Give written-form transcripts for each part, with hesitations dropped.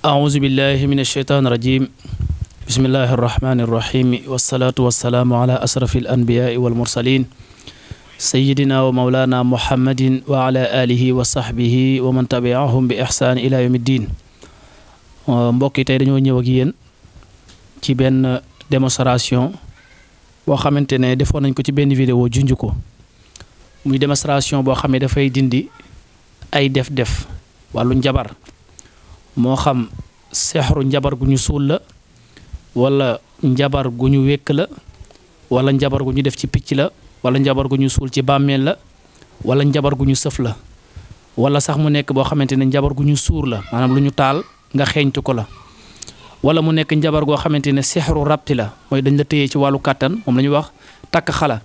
أعوذ بالله من الشيطان الرجيم بسم الله الرحمن الرحيم والصلاة والسلام على أشرف الأنبياء والمرسلين سيدنا ومولانا محمد وعلى آله وصحبه ومن تبعهم بإحسان إلى يوم الدين. mbokk yi tey dañoo ñëw ak yéen ci benn démonstration boo xamante ne defoon nañ ko ci benn vidéo junj ko muy démonstration boo xam ne dafay dindi ay def-def wàllu njabar moo xam sexru njabar gu ñu suul la wala njabar gu ñu wékk la wala njabar gu ñu def ci picc la wala njabar gu ñu suul ci bàmmeel la wala njabar gu ñu sëf la wala sax mu nekk boo xamante ne njabar gu ñu suur la maanaam lu ñu taal nga xeeñtu ko la wala mu nekk njabar goo xamante ne sexru rabti la mooy dañ la téye ci wàllu kàttan moom la ñuy wax takk xala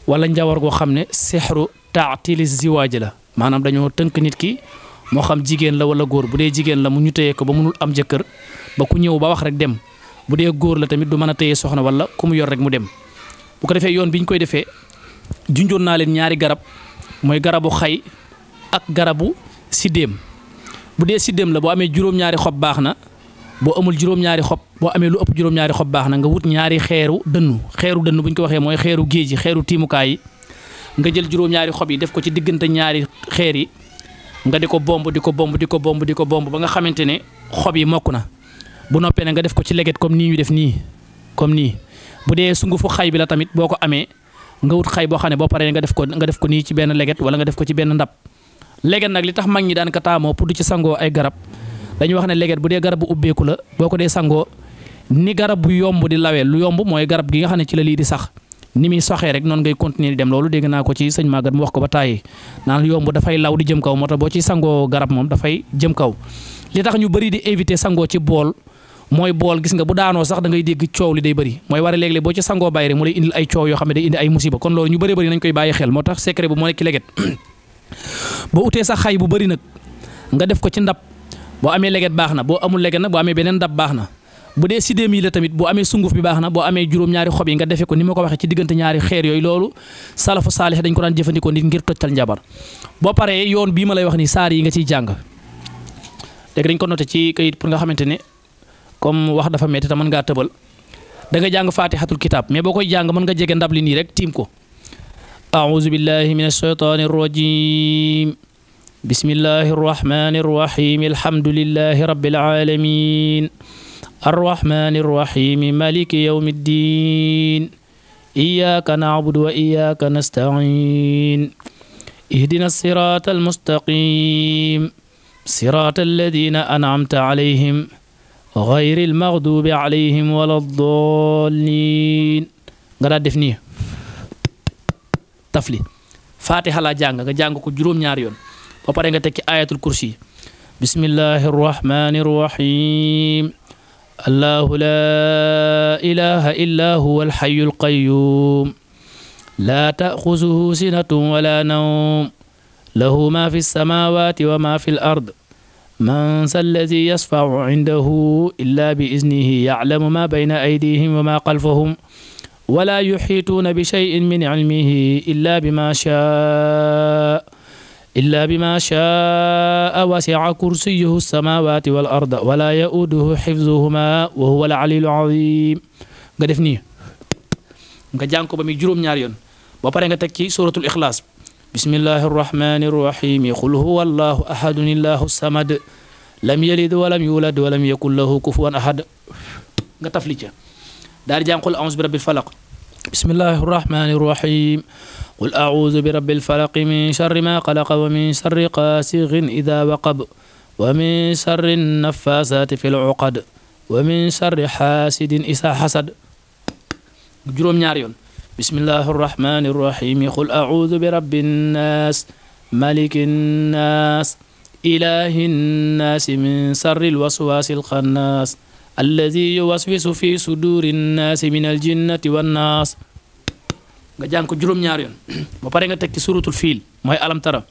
wala njabar goo xam ne sexru taatili ziwaaj la maanaam dañoo tënk nit ki moo xam jigéen la wala góor bu dee jigéen la mu ñu téye ko ba mënul am jëkkër ba ku ñëw ba wax rek dem bu dee góor la tamit du mën a téye soxna wala ku mu yor rek mu dem bu ko defee yoon bi ñu koy defee junjoon naa leen ñaari garab mooy garabu xay ak garabu siddéem bu dee siddéem la boo amee juróom-ñaari xob baax na boo amul juróom-ñaari xob boo amee lu ëpp juróom-ñaari xob baax na nga wut ñaari xeeru dënnu bu ñu ko waxee mooy xeeru géej yi xeeru tiimukaay yi nga jël juróom-ñaari xob yi def ko ci diggante ñaari xeer yi nga di ko bomb ba nga xamante ne xob yi mokk na bu noppee ne nga def ko ci leget comme nii ñu def nii comme nii bu dee sungufu xay bi la tamit boo ko amee nga wut xay boo xam ne boo paree nga def ko nii ci benn leget wala nga def ko ci benn ndab leget nag li tax mag ñi daan ko taamoo pour du ci sangoo ay garab dañuy wax ne leget bu dee garab bu ubbeeku la boo ko dee sangoo ni garab bu yomb di lawee lu yomb mooy garab gi nga xam ne ci la lii di sax ni muy soxee rek noonu ngay continuer di dem loolu dégg naa ko ci sëñ Maguette mu wax ko ba tàyyi naan yomb dafay law di jëm kaw moo tax boo ci sangoo garab moom dafay jëm kaw li tax ñu bëri di éviter sangoo ci bool mooy bool gis nga bu daanoo sax da ngay dégg coow li day bëri mooy war a léeg-léeg boo ci sangoo bàyyi rek mu lay indil ay coow yoo xam ne day indi ay musiba kon loolu ñu bëri nañ koy bàyyi xel moo tax secret bu moo nekk leget boo utee sax xay bu bëri nag nga def ko ci ndab boo amee leget baax na boo amul leget nag boo amee beneen ndab baax na bu dee sidéem yi la tamit boo amee sunguf bi baax na boo amee juróom-ñaari xob yi nga defee ko ni ma ko waxee ci diggante ñaari xeer yooyu loolu salafu saalix dañ ko daan jëfandikoo nit ngir tojtal njabar boo paree yoon bii ma lay wax ni saar yi nga ciy jàng léegi dañ ko noté ci kayit pour nga xamante ne comme wax dafa metti te mën ngaa tëbal da nga jàng fatihatul kitab mais boo koy jàng mën nga jege ndab li nii rek tiim ko a'uuzu billahi minash shaytaanir rajiim bismillahir rahmanir rahiim alhamdulillahi rabbil aalamiin arrahmanir rahiim maliki yawmiddiin iyyaaka na'budu wa iyyaaka nasta'iin ihdinas siraatal mustaqiim siraatal ladiina an'amta alayhim gayril maghduubi alayhim waladdaalliin nga daal def nii tafli fatiha la jàng nga jàng ko juróom-ñaari yoon ba pare nga teg ci ayatul kursi bismillahir rahmanir rahim allahu la ilaha illa huwa alhayyul qayyum la ta'khuzuhu sinatun wala nawm lahu ma fis samawati wa ma fil ard man alladhi yashfa'u 'indahu illa bi iznihi ya'lamu ma bayna aydihim wa ma khalfahum ولا يحيطون بشيء من علمه إلا بما شاء وسع كرسيه السماوات والأرض ولا يؤوده حفظهما وهو العلي العظيم nga def nii nga jàng ko ba muy juróom-ñaari yoon ba pare nga teg ci suratul ixlaas bismillahir rahmanir rahim qul huwa allahu ahadun illahu samad lam yalid walam yulad walam yakul lahu kufuwan ahad nga tafli ca daal di jàng qul a'uuzu bi rabbil falaq bismillahir rahmanir rahim qul a'uuzu bi rabbil falaq min sharri ma xalaq wa min sharri qaasiqin idha waqab wa min sharri naffaasaati fil uqad wa min sharri haasidin idha hasad juróom-ñaari yoon bismillahir rahmanir rahim qul a'uuzu bi rabbin naas malikin naas ilahin naas min sharril waswaasil khannaas alladi yuwaswisu fi suduri nnaasi min aljinnati wannaas nga jàng ko juróom-ñaari yoon ba pare nga teg ci suratul fiil mooy alam tara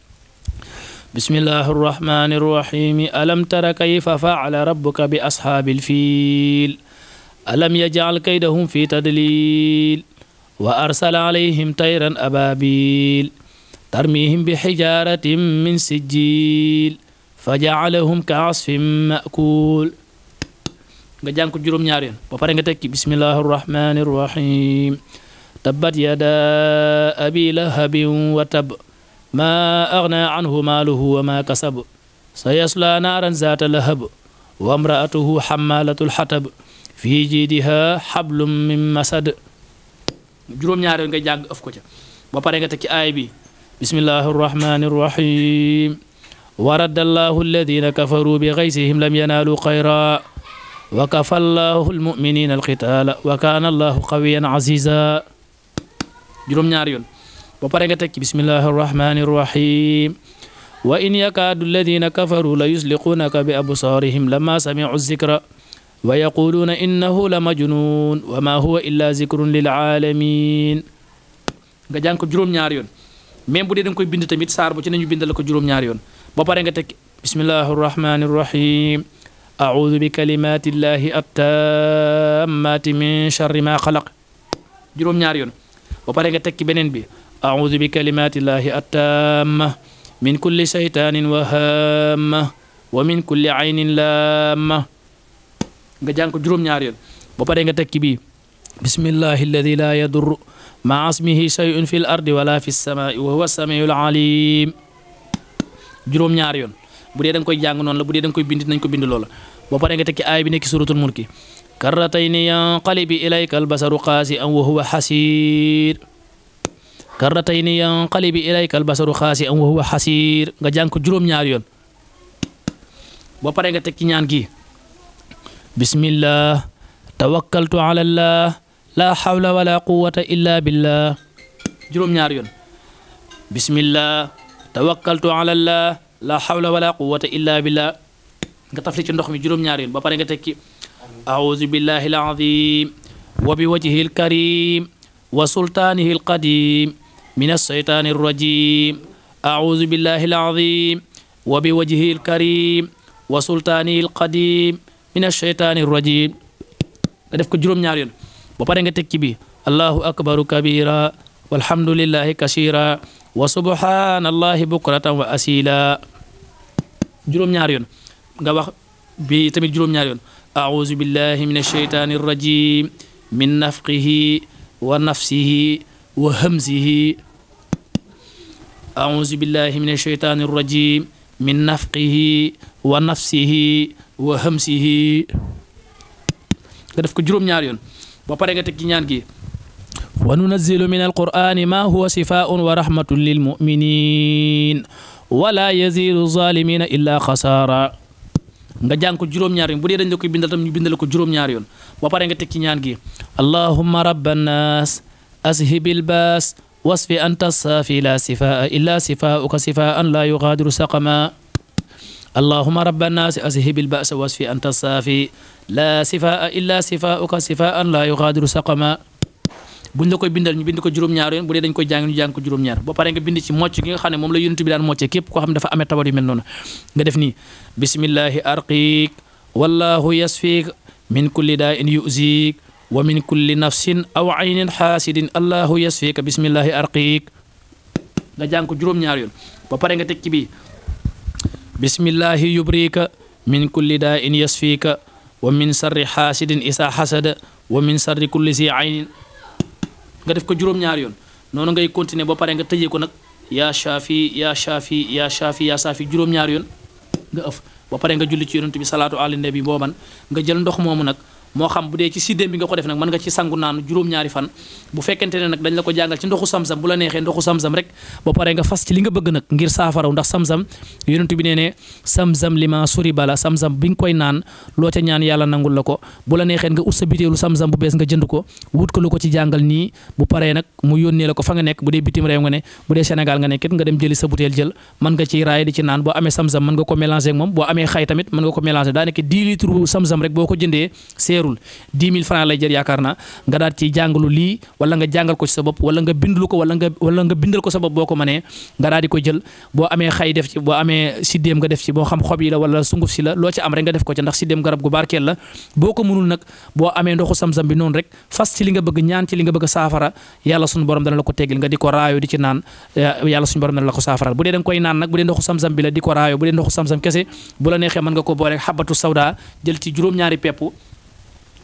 bismillahi rrahmani rrahim alam tara kayfa fa'ala rabbuka bi ashaabil fiil alam yaj'al kaydahum fi tadlil wa arsala alayhim tayran ababil tarmihim bi hijaratin min sijil فجعلهم كعصف مأكول nga jàng ko juróom-ñaar yoon ba pare nga tekki bismillahi rrahmani rrahim tabbat yada abi lahabin wa tab ma aghna anhu maaluhu wa ma kasab sayasla naaran zaata lahab wa imra'atuhu hammalatul hatab fi jiidiha hablum min masad juróom-ñaar yoon nga jàng ëf ko ca ba pare nga tekki aay bi bismillahi rrahmani rrahim wa raddallahu alladhina kafaru bi ghaysihim lam yanalu khayra wa kafa allahu almuminina alqitaala wa kaana allahu qawiyan aziza juróom-ñaar yoon ba pare nga tekki bismillahi arrahmani arrahim wa in yakaadu alladina kafaru la yusliquunaka bi absaarihim lamma samicu zikra wa yaquluuna innahu la majnun wa ma huwa illa zikrun lil aalamin nga jàng ko juróom-ñaar yoon même bu dee da nga koy bind tamit saar bu ci nañu bindal ko juróom-ñaar yoon ba pare nga tekki bismillahi arrahmani arrahim أعوذ بكلمات الله التامات من شر ما خلق juróom-ñaar yoon ba pare nga tekki beneen bi أعوذ بكلمات الله التامة من كل شيطان وهامة ومن كل عين لامة nga jàng ko juróom-ñaar yoon ba pare nga tekki bi بسم الله الذي لا يضر مع اسمه شيء في الأرض ولا في السماء وهو السميع العليم juróom-ñaar yoon bu dee da nga koy jàng noonu la bu dee da nga koy bind nañ ko bind loola ba pare nga tekki aay bi nekk suratul mulki karratayni yanqalibu ilayka albasaru xaasi'an wa huwa xasiir karratayni yanqalibu ilayka albasaru xaasi'an wa huwa xasiir nga jàng ko juróom-ñaar yoon ba pare nga tekki ñaan gi bismillah tawakkaltu ala allah la hawla wala quwwata illa billah juróom-ñaar yoon bismillah tawakkaltu ala allah la hawla wala quwwata illa billah nga tafli ci ndox mi juróom-ñaar yoon ba pare nga tekki a'udhu billahi al-azim wa bi wajhihi al-karim wa sultanihi al-qadim min ash-shaytani ar-rajim a'udhu billahi al-azim wa bi wajhihi al-karim wa sultanihi al-qadim min ash-shaytani ar-rajim nga def ko juróom-ñaar yoon ba pare nga tekki bi allahu akbaru kabira walhamdulillahi kasira wa subhanallahi bukratan wa asila juróom-ñaar yoon nga wax bi tamit juróom-ñaar yoon a'udhu billahi minash shaytanir rajim min nafqihi wa nafsihi wa hamzihi a'udhu billahi minash shaytanir rajim min nafqihi wa nafsihi wa hamzihi nga def ko juróom-ñaar yoon ba pare nga teg ci ñaan gi wa nunazzilu min alqur'ani ma huwa shifaa'un wa rahmatun lil mu'minin wala yazidu zalimina illa xasaara nga jàng ko juróom-ñaar yoon bu dee dañ la koy bindal tam ñu bindal ko juróom-ñaar yoon ba pare nga teg ci ñaan gi allahumma rabban nas ashibil baas wasfi anta saafi la sifaa illa sifaauka sifaan la yughadiru saqama allahumma rabban nas ashibil baas wasfi anta saafi la sifaa illa sifaauka sifaan la yughadiru saqama buñ la koy bindal ñu bind ko juróom-ñaar yoon bu dee dañ koy jàng ñu jàng ko juróom-ñaar ba pare nga bind ci mocc gi nga xam ne moom la yonent bi daan mocce képp koo xam ne dafa amee tawat yu mel noonu nga def nii bismillahi arqiik wallahu yasfiik min kulli daa'in yu'ziik wa min kulli nafsin aw aynin xaasidin allahu yasfiika bismillahi arqiik nga jàng ko juróom-ñaar yoon ba pare nga teg ci bii bismillahi yubriika min kulli daa'in yasfiika wa min sarri xaasidin isaa xasada wa min sarri kulli zi aynin nga def ko juróom-ñaar yoon noonu ngay continuer ba pare nga tëjee ko nag yaa shaafi yaa shaafi yaa shaafi yaa shaafi juróom-ñaar yoon nga ëf ba pare nga julli ci yonent bi salaatu ala nabi booban nga jël ndox moomu nag moo xam bu dee ci siddéem bi nga ko def nag mën nga ci sangu naan juróom-ñaari fan bu fekkente ne nag dañ la ko jàngal ci ndoxu samsam bu la neexee ndoxu samsam rek ba pare nga fas ci li nga bëgg nag ngir saafaraw ndax samsam yonent bi nee ne samsam li ma suri bala samsam bi nga koy naan loo ca ñaan yàlla nangul la ko bu la neexee nga ut sa bitéelu samsam bu bees nga jënd ko wut ko lu ko ci jàngal nii bu paree nag mu yónnee la ko fa nga nekk bu dee bitim réew nga ne bu dee Sénégal nga nekkit nga dem jëli sa butéel jël mën nga ciy raay di ci naan boo amee samsam mën nga ko mélanger ak moom boo amee xay tamit mën nga ko mélanger daa nekk 10 litres samsam rek boo ko jëndee seerul 10 000 francs lay jër yaakaar naa nga daal ci jàngalu lii wala nga jàngal ko ci sa bopp wala nga bindlu ko wala nga bindal ko sa bopp boo ko mënee nga daal di ko jël boo amee xay def ci boo amee siddéem nga def ci boo xam xob yi la wala sunguf si la loo ci am rek nga def ko ci ndax siddéem garab gu barkeel la boo ko mënul nag boo amee ndoxu sam-sam bi noonu rek fas ci li nga bëgg ñaan ci li nga bëgg saafara yàlla suñu borom dana la ko teggil nga di ko raayo di ci naan yàlla suñu borom dana la ko saafaral bu dee da nga koy naan nag bu dee ndoxu sam-sam bi la di ko raayo bu dee ndoxu sam-sam kese bu la neexee mën nga ko boole xabatu sawda jël ci juróom-ñaari pepp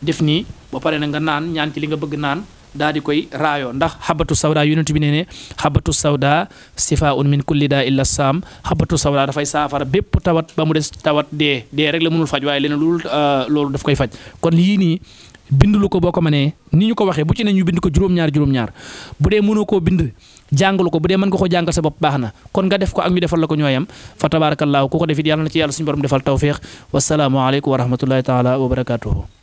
def nii ba pare na nga naan ñaan ci li nga bëgg naan daa di koy raayoo ndax xabatu sawda yonent bi nee ne xabatu sawda sifaun min kulli daa illa saam xabatu sawda dafay saafara bépp tawat ba mu des tawat dee rek la mënul faj waaye leneen loolu daf koy faj kon yii nii bindulu ko boo ko mënee ni ñu ko waxee bu ci ne ñu bind ko juróom-ñaar bu dee mënoo koo bind jàngalu ko bu dee mën nga ko jàngal sa bopp baax na kon nga def ko ak ñu defal la ko ñooyam fa tabarakallahu ku ko defit yàlla na ci yàlla suñu borom defal tawfiq wasalaamu aleykum wa rahmatullahi taala wa barakatuhu